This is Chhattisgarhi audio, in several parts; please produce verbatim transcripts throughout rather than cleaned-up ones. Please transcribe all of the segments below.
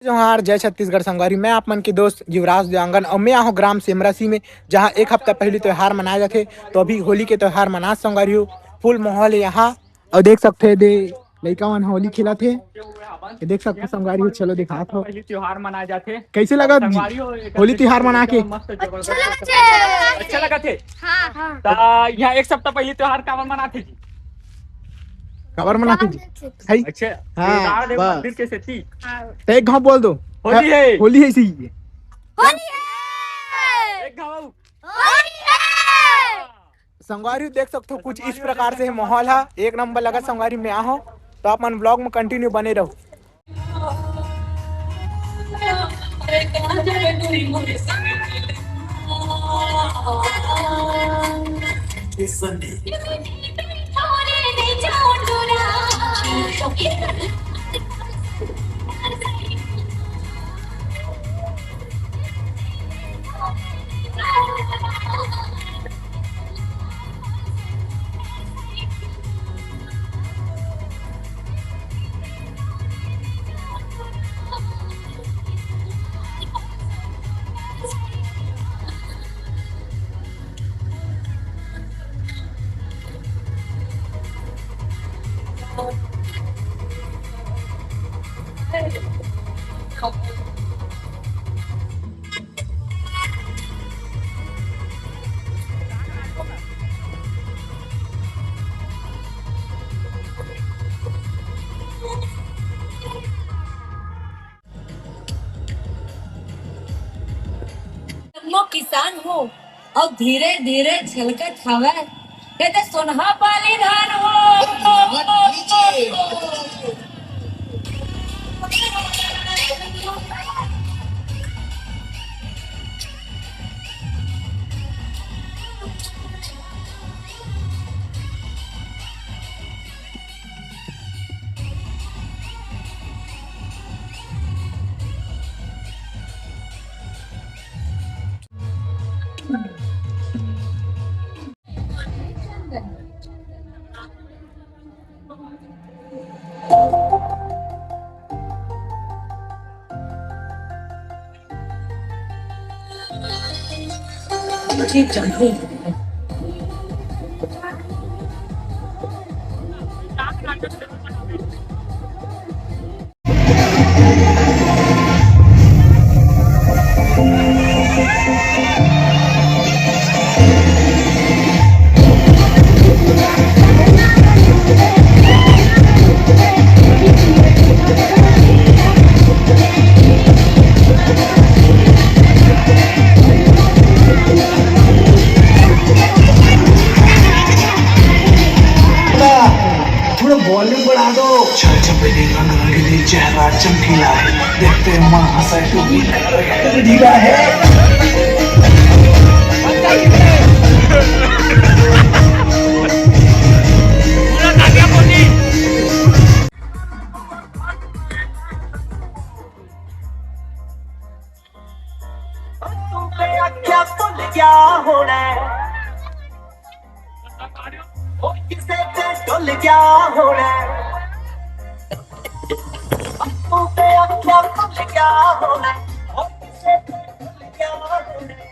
जोहार, जय छत्तीसगढ़ संगवारी। मैं आप मन के दोस्त युवराज देवांगन अउ मैं आहों ग्राम सेमरासी में, जहां एक हफ्ता पहली त्योहार मनाया जाथे। तो अभी होली के त्योहार मनात संगवारी हो, फुल माहौल है यहाँ। अउ देख सकते हैं दे लइका मन होली खेलत हे, ये देख सकते हो संगवारी हो। चलो दिखात हो पहली त्योहार मनाया जाथे। कैसे लगा जी संगवारी हो, एक होली त्योहार मना के? मस्त जबरदस्त। अच्छा लगथे। अच्छा लगथे। हाँ, हाँ। ता यहाँ एक सप्ताह पहली त्योहार काबर मनाथे जी? काबर मनाथे जी? है? अच्छा, हाँ, केदार देव बस। मंदिर के सेती। हाँ। तो एक घाव बोल दो। होली है। होली है, सही है। होली है। एक घाव। होली है। संगवारी देख सकते हो कुछ इस प्रकार से माहौल है। एक नंबर लगा संगवारी, मैं आहों, तो आप मन ब्लॉग में कंटिन्यू बने रहो। जम्मो किसान हो, अब धीरे धीरे छलकत हवय, ये तो सोनहा पाली धान हो। थोड़ा वॉल्यूम बढ़ा दो। छल छपे के रंग रंगीली, चेहरा चमकीला है, देखते मन हंसा है, क्योंकि ढीला है। तू पे आख्या भुल गया होना है, ओ किसे पे डुल गया होना है। तू पे आख्या भुल गया होना है, ओ किसे पे डुल गया होना है।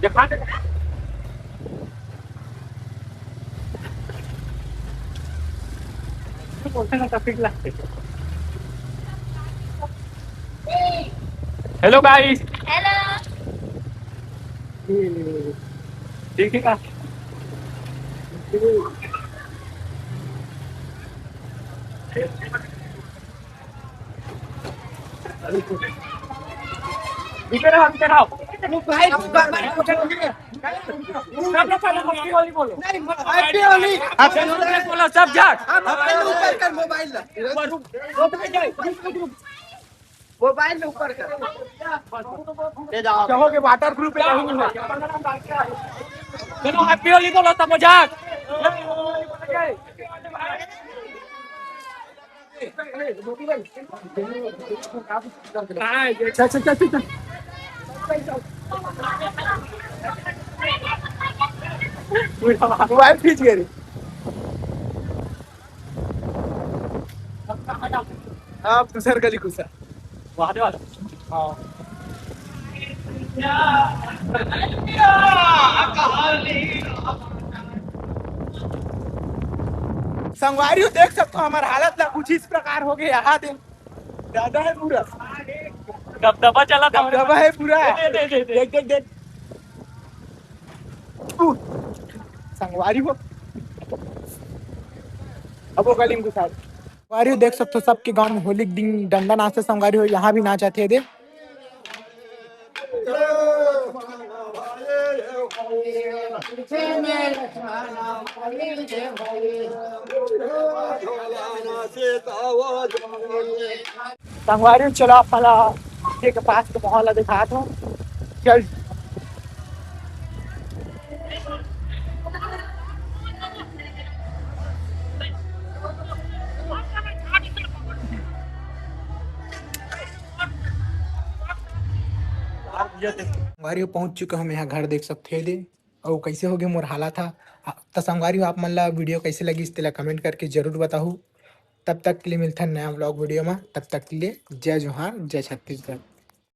देखा दे। Hello guys. Hello. ठीक है का? रुके रहो, रुके रहो। वो भाई, वो भाई, वो भाई, सब लोग पहले Happy Holi बोलो। नहीं, Happy Holi। आप बोलो, सब जाग। हम अपने ऊपर कर मोबाइल ला। रुक, रुक, रुक, रुक, रुक। मोबाइल में ऊपर कर। ये जाओ। कहोगे waterproof है, कहीं नहीं हो। चलो, Happy Holi बोलो, सब जाग। मोबाइल खींच गए रे। आप दूसर गली घुसा। वाह, वाह। हाँ। संगवारी हो, देख सकते हो, हमारा हालत ला कुछ इस प्रकार हो गया। यहाँ दे, दादा है पूरा। दबदबा चला था। दबदबा है पूरा। दे, दे, दे, दे। देख, देख, देख। उ, संगवारी हो। अब वो गली में घुसा। संगवारी हो, देख सकते हो, सबके गांव में होली के दिन डंडा नाचते। संगवारी हो, यहाँ भी नाचत हे दे। संगवारी हो, चलो आप मन ला के पास के माहौल ला दिखात हूँ। चल। संगवारी हो, पहुंच चुके हम यहाँ घर, देख सकते हो दे। अउ कइसे होगे मोर हालत हा। आ, त संगवारी हो, आप मन ला video कइसे लगिस, तेला comment करके जरूर बताहू। तब तक के लिए मिलथन नया vlog video मा। तब तक के लिए जय जोहार, जय छत्तीसगढ़।